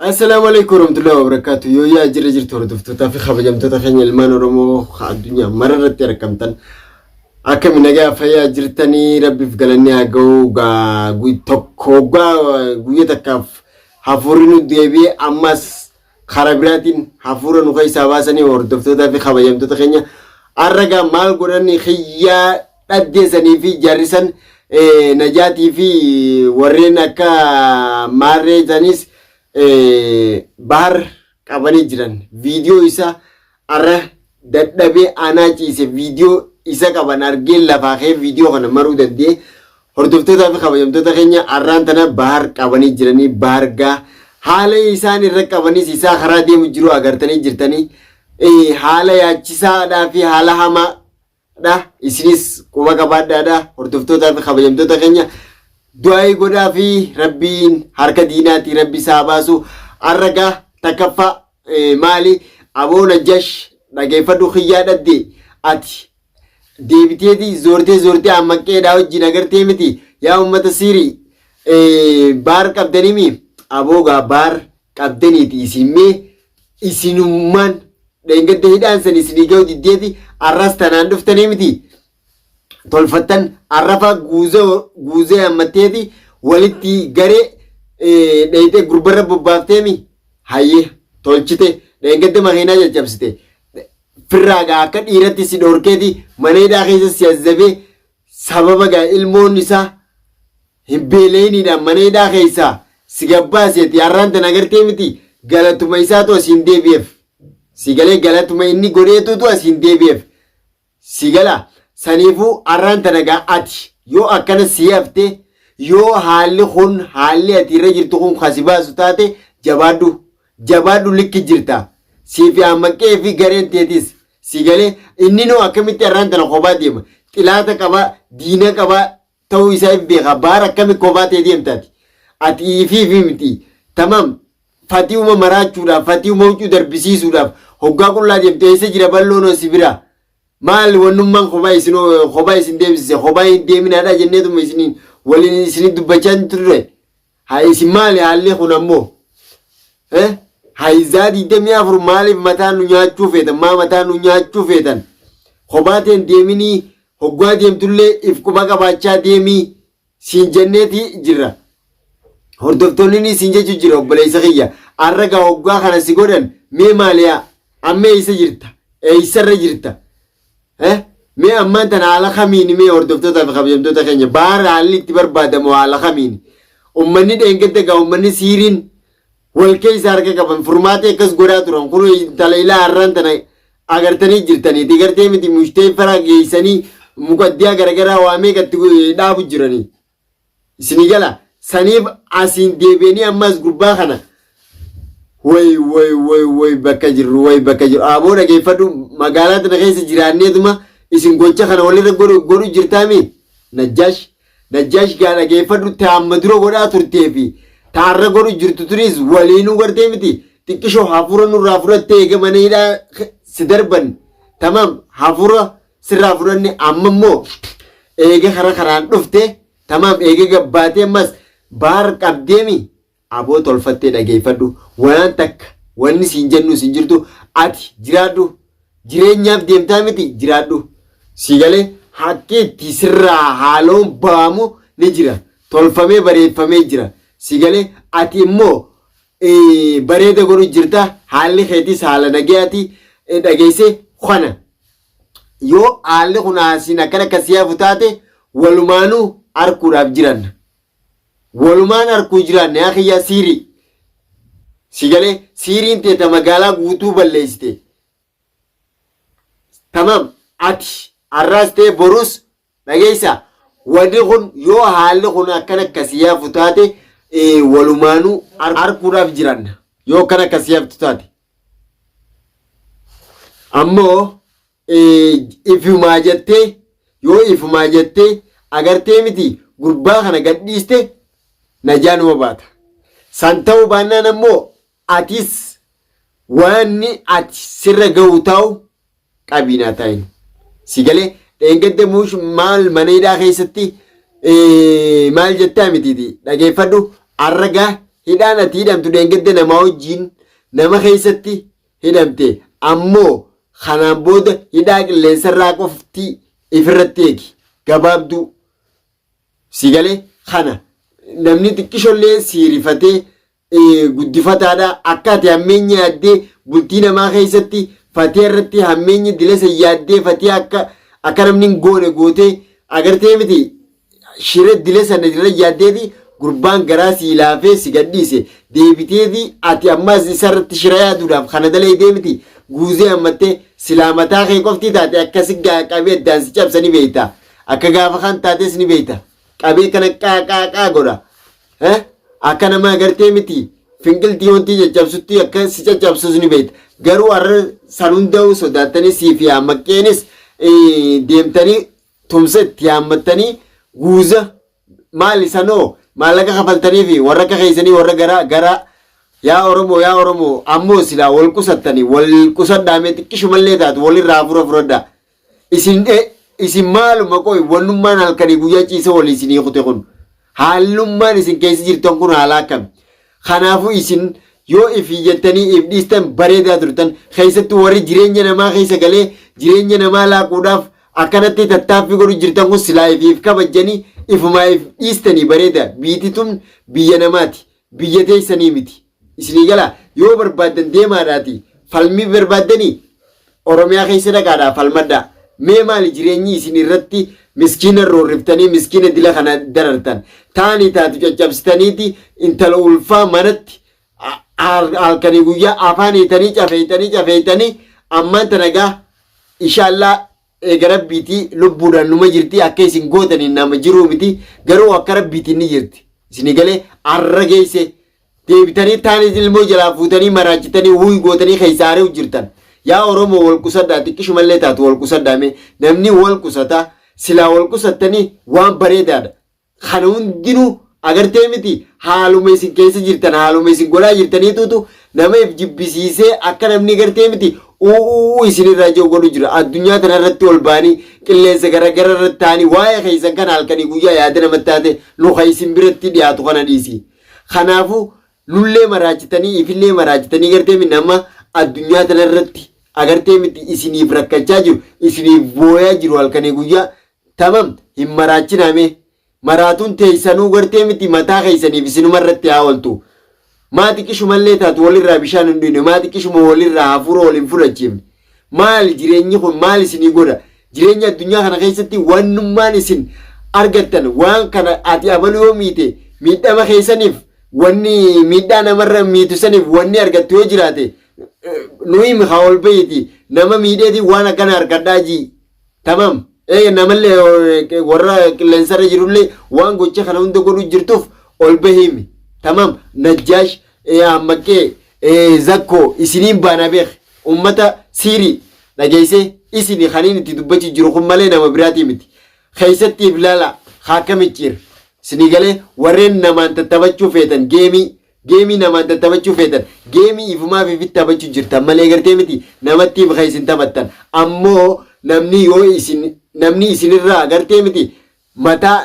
Assalaamu alaikum warahmatullahi wabarakatuh. Yoo yaa jirra jirtu hordoftootaa fi kabajamtoota keenya ilmaan Oromoo addunyaa mara irratti argamtan akkami nagaa fayyaa jirtanii rabbiif galanni haa ga'u gaa tokko gaa guyya takkaaf hafuurri nu deebi'ee ammas karaa biraatiin hafuura nu keessaa baasanii hordoftootaa fi kabajamtoota keenya har'a gaa maal godhani kiyyaa dhaddeessanii fi jarrisan najaatii fi warreen akka maarree sanis bahar qabanii jiran viidiyoo isaa har'a dadhabee anaa ciise viidiyoo isa qaban argee lafaa kee viidiyoo kana maruu danda'e hordoftootaa fi kabajamtoota keenya har'aan tana bahar qabanii jiranii bahar gaa haala isaan irra qabanis isaa karaa deemu jiru agartanii jirtanii haala yaachisaadhaa fi haala hamaa dha isinis quba qabaadhaadha hordoftootaa fi kabajamtoota keenya du'aa'ii godhaa fi rabbiin harka diinaatii rabbi isaa baasu har'a gaa takkaffaa maali aboo najjash dhageeffadhu kiyyaa dhadde ati deebiteeti zoortee zoortee ammaqqeedhaa wajjin agartee miti yaa ummata siirii baar qabdanimi aboo gaa baar qabdaniiti isin mee isinummaan dheengadda hidhaan san isinii ga'u diddeeti arras tanaan dhuftanii miti tolfattan arrafa guuzee hammatteeti walitti garee dheeyxee gurbarra bobbaafteemi hayyee tolchite dheengadda makiinaa caccabsite firraa gaa akka dhiiratti si dhoorkeeti mana hidhaa keessa si azzabee sababa gaa ilmoon isaa hin beela'iniidhaan mana hidhaa keessaa si gabbaaseeti har'aan tana agartee miti galatuma isaatu asiin deebi'eef si galee galatuma inni godheetuutu asiin deebi'eef si gala saniifuu har'aan tana gaa ati yoo akkana si hafte yoo haalli kun haalli ati irra jirtu kun kasi baasu taate jabaadhu jabaadhu likki jirta siifi ammaqqee fi gareen teetis si galee inni noo akkamitti har'aan tana kophaa deema xilaata qaba diina qaba ta'uu isaa hin beeka baar akkami kophaa ta'e deemtaati ati ifiifi miti tamam fatiuma maraachuudhaaf fatiuma huccuu darbisiisuudhaaf hoggaa qullaa deemte eessa jira bal'oon si bira maal wannummaan kophaa isin kophaa isin deemsise kophaa hin deeminaadha jenneetuma isiniin waliin isinit dubbachaa hin turre haa isin maali haalli kun ammoo eh hayzaa 24 maaliif mataa nu nyaachuu feetan maa mataa nu nyaachuu feetan kophaa ta'een deeminii Hoggaa deemtullee if quba qabaachaa deemii siin jenneeti jirra. Hordoftoonni siin jechu jira obboleessa kiyya. Arra gaa hoggaa kana si godhan mee maaliyaa? Amma eessa jirta? Eessarra jirta? Eh? Mee ammaan tana haala kamiini mee hordoftootaa fi kabajamtoota keenya baara haalli itti barbaadamu haala kamiini? Ummanni dheengadda gaa ummanni siiriin wal keessa harka qaban furmaatee akkas godhaa turan kun intala ilaa har'aan tana agartanii jirtaniiti gartee miti mushtee fara geessanii muqaddiyaa garagaraa waa meeqatti dhaabu jiranii isinii gala saniif asiin deebi'anii ammas gurbaa kana way way way way bakka jirru way bakka jirru aboo dhageeffadhu magaalaa tana keessa jiraanneetuma isin gocha kana walirra godhu godhu jirtaami najjaash Najjaash gaa dhageeffadhu ta amma dura godhaa turtee fi ta har'a godhu jirtu tunis waliinuu gartee miti xiqqishoo hafuura nurraa fudhattee eega mana hidhaa si darban tamaam hafuura sirraa fudhanne amma immoo eega kara karaan dhufte tamaam eega gabbaatee ammas baar qabdeemi Aboo tolfattee dhageeffadhu waan takka wanni siin jennu siin jirtu ati jiraadhu jireenyaaf deemtaa miti jiraadhu si galee haqqi itti sirraa haaloon ba'amu ni jira tolfamee bareeffamee jira si galee ati immoo bareeda godhu jirta haalli keetis haala nagayaati dhageessee kana yoo haalli kun asiin akkana akkasii hafu taate walumaanuu arkuudhaaf jiranna. Walumaan arkuu jiraanne yaa kiyyaa siirii. Si galee siiriin tee ta magaalaa guutuu balleessite. Tamam ati arraas ta'e borus dhageessa wanni kun yoo haalli kun akkana akkasii hafu taate walumaanuu arkuudhaaf jiranna yoo akkana akkasii haftu taate. Ammoo ifumaa jettee Yoo ifumaa jettee agartee miti gurbaa kana gadhiiste najaa numa baata. San ta'uu baannaan ammoo atis waanni ati sirra gahu taa'u qabii naa taa'in. Si galee dheengadda muush maal mana hidhaa keessatti maal jettaa mitiiti dhageeffadhu arra gaa hidhaan ati hidhamtu dheengadda namaa wajjiin nama keessatti hidhamte ammoo kanaan booda hidhaa qilleensarraa qofti ifirratti eegi gabaabduu si galee kana namni xiqqishollee sii rifatee guddifataadha akka ati hammeenya yaaddee bultii namaa keessatti fatee irratti hammeenya dilasa yaaddee fatee akka akka namni hin goone gootee agartee miti shira dila sana irra yaaddeeti gurbaan garaa sii laafee si gadhiise deebiteeti ati ammas isa irratti shira yaaduudhaaf kana dalaydee miti guuzee hammattee silaa mataa kee qoftii taate akkasi qabee addaan si cabsa ni beeyta akka gaafa kan taates ni beeyta qabee kana qaa qaa qaa godha Eh? Akka nama agartee miti finqiltii wantii caccabsutti akka si caccabsus ni beekta. Garuu har'a san hunda'uu sodaattanii siif yaammaqqeenis deemtanii tumsa itti yaammattanii guuza maali sanoo maallaqa kafaltanii fi warra akka keessanii warra garaa garaa yaa Oromoo yaa Oromoo ammoo silaa wal qusattanii wal qusadhaamee xiqqishumallee taatu walirraa hafuura fudhadhaa. Isin isin maaluma qoy wannummaan halkanii guyyaa ciisa walii isinii kute kun haallummaan isin keessa jirtan kun haala akkami kanaafuu isin yoo ifii jettanii if dhiistan bareedaa turtan keessattuu warri jireenya namaa keessa galee jireenya namaa laaquudhaaf akkanatti tattaaffii godhu jirtan kun silaa ifiif kabajjanii ifumaa if dhiistanii bareeda biiti tun biyya namaati biyya teessanii miti isinii galaa yoo barbaaddan deemaadhaati falmii barbaaddanii Oromiyaa keessa dhaqaadhaa falmadhaa mee maali jireenyi isin irratti miskiina roorriftanii miskiina dila kana darartan taanii taatu caccabsitaniiti intala ulfaa manatti halkanii guyyaa afaan hiitanii cafeeytanii cafeeytanii ammaan tana gaa inshaallaa eega rabbiitii lubbuudhaan numa jirti akka isin gootaniin nama jiruu miti garuu akka rabbiitiin ni jirti isinii galee arra geesse deebitanii taanis ilmoo jalaa fuutanii maraachitanii huuy gootanii keessaa ari'u jirtan yaa oromoo wal qusadhaa xiqqishumallee taatu wal qusadhaa mee namni wal qusata silaa wal qusattanii waan bareedaadha Kana hundinuu agartee miti haaluma isin keessa jirtan haaluma isin godhaa jirtaniitutu nama if jibbisiisee akka namni gartee miti u'uu isinirraa jiru godhu jira. Addunyaa tana irratti ol ba'anii qilleensa garagara irratti ta'anii waa'ee keessan kana halkanii guyyaa yaada namatti taate nu ka isin biratti dhiyaatu kana dhiisi. Kanaafuu nullee maraachitanii ifillee maraachitanii gartee miti nama addunyaa tana irratti agartee miti isiniif rakkachaa jiru isiniif booyaa jiru halkanii guyyaa Tamam hin maraachinaa mee. Maraatuun teessanuu gartee miti mataa keessaniif isinuma irratti haa ooltu. Maa xiqqishumallee taatu walirraa bishaan hin dhuyne maa xiqqishuma walirraa hafuura wal hin fudhachiifne. Maali jireenyi kun maal isinii godha? Jireenya addunyaa kana keessatti wannummaan isin argattan waan kana ati abaluu yoo miite miidhama keessaniif wanni miidhaa namarra miitu saniif wanni argattu yoo jiraate nu himi haa ol bahiiti nama miidheetiin waan akkana argadhaa jii. Tamam. Ee namallee warra qilleensarra jirullee waan gocha kana hunda godhu jirtuuf ol bahimi. Tamam. Najjaash, Ammaqqee, Zakkoo isiniin baana beek. Ummata Siirii dhageessee isini kaniin itti dubbachuu jiru kun malee nama biraatii miti. Keessatti if laala haaka micciir. Isinii galee warreen namaan tattaphachuu feetan geemii Geemii namaan tattaphachuu feetan geemii ifumaaf ifitti taphachuu jirtan malee gartee miti namattiif kan isin taphattan ammoo namni yoo isin namni isinirraa gartee miti mataa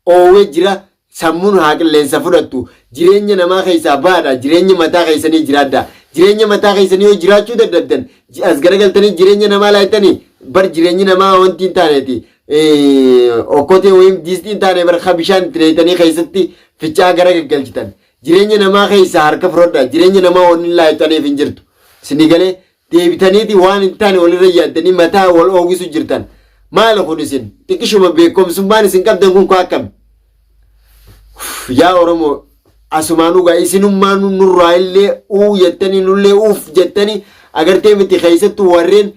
oowwee jira sammuun haa qilleensa fudhattu jireenya namaa keessaa baadha jireenya mataa keessanii jiraadha jireenya mataa keessanii yoo jiraachuu dadhabdan as garagaltanii jireenya namaa laayitanii bar jireenyi namaa wanti hin taaneeti okkotee wayim diistii hin taane bar ka bishaan itti leeytanii keessatti ficcaa gara gaggalchitan Jireenya namaa keessaa harka fudhadhaa. Jireenya namaa wanni laayxaniif hin jirtu. Isinii galee deebitaniiti waan hin taane walirra yaaddanii mataa wal oogisu jirtan. Maali kun isin? Xiqqishuma beekumsummaan isin qabdan kun akkami? Yaa Oromoo asumaan dhugaa isinummaan nurraa illee uu jettanii nullee uuf jettanii agartee miti keessattuu warreen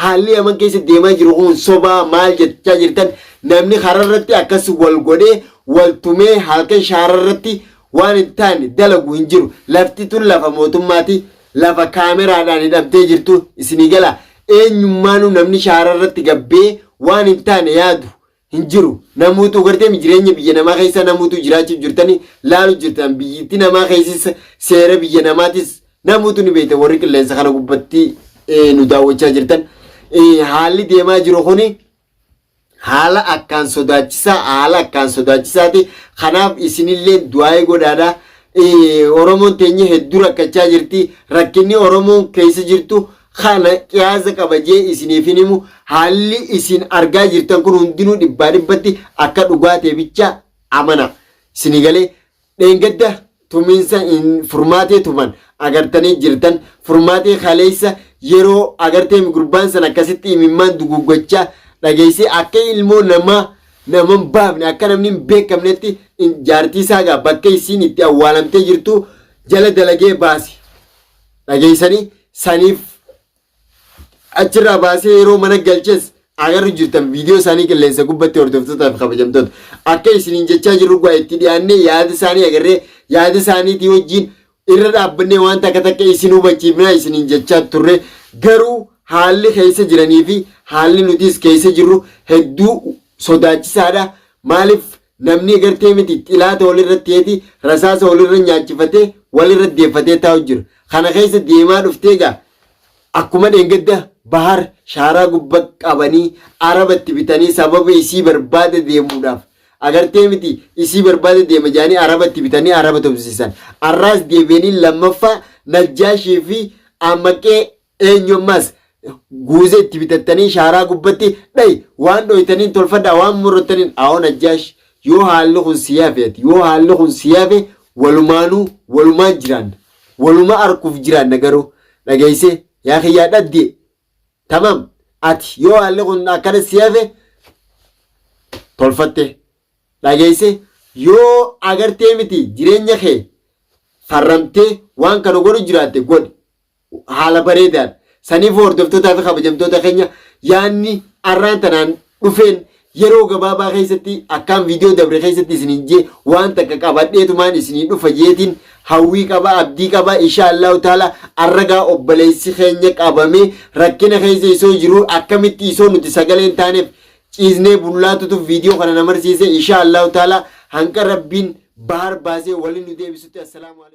haalli yaman keessa deemaa jiru kun sobaa maal jechaa jirtan namni kararratti akkas wal godhee wal tumee halkan shaararratti waan hin taane dalagu hin jiru lafti tun lafa mootummaati lafa kaameraadhaan hidhamtee jirtu isinii gala eenyummaanuu namni shaararratti gabbee waan hin taane yaadu hin jiru. Namuutu gartee jireenya biyya namaa keessa namuutu jiraachuuf jirtanii laalu jirtan biyyittii namaa keessis seera biyya namaatis namuutu ni beekta warri qilleensa kana gubbatti nu daawwachaa jirtan. Haalli deemaa jiru kuni haala akkaan sodaachisaa haala akkaan sodaachisaati. Kanaaf isinillee du'aa'ii godhaadha. Oromoon teenya hedduu rakkachaa jirti. Rakkinni Oromoon keessa jirtu kana qiyaasa qaba jee isiniif hin himu. Haalli isin argaa jirtan kun hundinuu dhibbaa dhibbatti akka dhugaa ta'e bicha amana. Isinii galee dheengadda tumiinsa furmaatee tuman agartanii jirtan furmaatee kaleessa yeroo agartee gurbaan san akkasitti imimmaan duguggachaa dhageessee akka ilmoo namaa nama hin baafne akka namni hin beekamnetti jaartii isaa gaa bakka isiin itti awwaalamtee jirtu jala dalagee baase dhageessanii saniif achirraa baasee yeroo mana galches agarru jirtan viidiyoo isaanii qilleensa gubbatti hordoftootaa fi kabajamtoota akka isiniin jechaa jirru gaa itti dhiyaannee yaada isaanii agarree yaada isaaniitii wajjin irra dhaabbannee waan takka takka isin hubachiifnaa isiniin jechaa turre garuu haalli keessa jiranii fi haalli nutis keessa jirru hedduu sodaachisaadha. Maaliif namni gartee miti xilaata walirra teeti rasaasa walirra nyaachifatee walirra deeffatee taa'u jira. Kana keessa deemaa dhuftee gaa akkuma dheengadda bahar shaaraa gubba qabanii arabatti bitanii sababa isii barbaada deemuudhaaf agartee miti isii barbaada deema jaanii arabatti bitanii araba tumsiisan. Arraas deebi'anii lammaffaa Najjaashii fi Ammaqee eenyummaas guuza itti bitattanii shaaraa gubbatti dhayi waan dhoytaniin tolfadhaa waan murrattaniin awoo Najjaash yoo haalli kun si hafeeti yoo haalli kun si hafe walumaanuu walumaan jiraanna waluma arkuuf jiraanna garuu dhageessee yaa kiyyaa dhaddee tamam ati yoo haalli kun akkana si hafe tolfatte dhageesse yoo agartee miti jireenya kee farramtee waan kana godhu jiraatte godhi haala bareedaan saniif hordoftootaa fi kabajamtoota keenya yaanni arraan tanaan dhufeen yeroo gabaabaa keessatti akkaan viidiyoo dabre keessatti isiniin jee waan takka qabadheetumaan isinii dhufa jeetiin hawwii qaba abdii qaba insha Allahu taala arragaa obboleessi keenya qabamee rakkina keessa isoo jiru akkamitti isoo nuti sagalee hin taaneef ciisnee bullaatutu viidiyoo kana namarsiise insha Allahu taala hanqa rabbiin bahar baasee waliin nu deebisutti assalaamu alaikum.